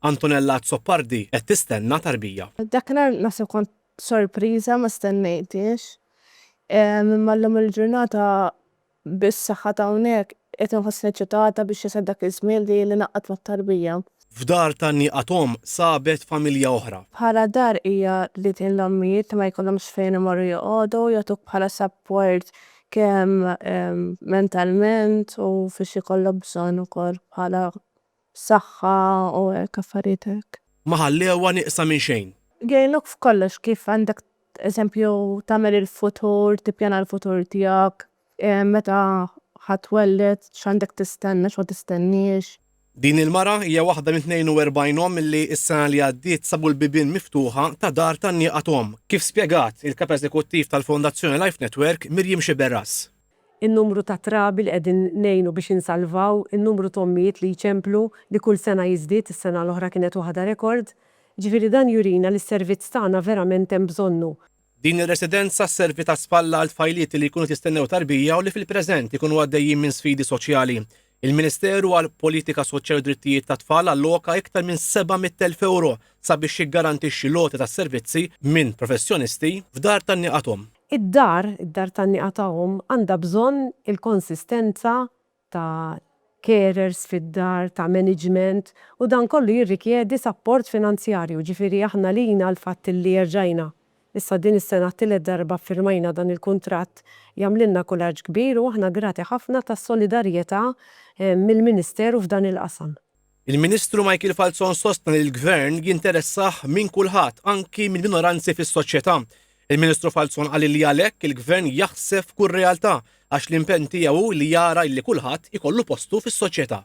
Antonella Azzopardi qed tistenna tarbija. Dakinhar naħseb kont sorpriża ma stennejthiex. Imma llum il-ġurnata bis-saħħa ta' hawnhekk qed inħossni eċitata biex jasal dak iż-żmien li ningħaqad mat-tarbija. F'dar tan-nieqa t'omm sabet familja oħra. Bħala dar hija li tgħin l-ommijiet li ma jkollhomx fejn imorru joqogħdu, jagħtuk bħala support kemm mentalment u fiex ikollok bżonn ukoll bħala saħħa u hekk affarijiet hekk. Ma ħallewha nieqsa minn xejn. Jgħinuk f'kollox kif għandek eżempju tagħmel il-futur, tippjana l-futur tiegħek, meta ħa twelled, x'għandek tistenna, x'ma tistenniex. Din il-mara hija waħda minn 42 omm li s-sena li għaddiet sabu l-bibien miftuħa ta' Dar tan-Nieqa t'Omm, kif spjegat il-Kap Eżekuttiv tal-Fondazzjoni Life Network Miriam Sciberras. In-numru ta' trabi li qegħdin ngħinu biex insalvaw, in-numru t'ommijiet li jċemplu li kull sena jiżdied, is-sena l-oħra kienet waħda rekord. Ġifieri dan jurina li s-servizz tagħna verament hemm bżonnu. Din ir-residenza sservi ta' spalla għal tfajliet li jkunu qed jistennew tarbija u li fil-preżent ikunu għaddejjin minn sfidi soċjali. Il-Ministeru għal Politika Soċjali u Drittijiet tat-Tfal alloka iktar minn 700,000 ewro sabiex jiggarantixxi l-għoti tas-servizzi minn professjonisti f'dar tan-nieqa t'omm. Id-dar, id-dar tan-nieqa ta' omm, għandha bżonn il-konsistenza ta' carers fid-dar, ta' management, u dan kollu jirrikjedi sapport finanzjarju, ġifieri aħna lina l-fatt li erġajna issa din is-sena għat-tielet darba ffirmajna dan il-kuntratt jagħmlilna kuraġġ kbir u aħna grati ħafna tas-solidarjetà mill-Ministeru f'dan il-qasam. Il-Ministru Michael Falzon sostna li l-Gvern jinteressah minn kulħadd, anki mill-minoranzi fis-soċjetà. Il-Ministru Falzon qal li għalhekk il-Gvern jaħseb f'kull realtà għax l-impenn tiegħu hu li jara li kulħadd ikollu postu fis-soċjetà.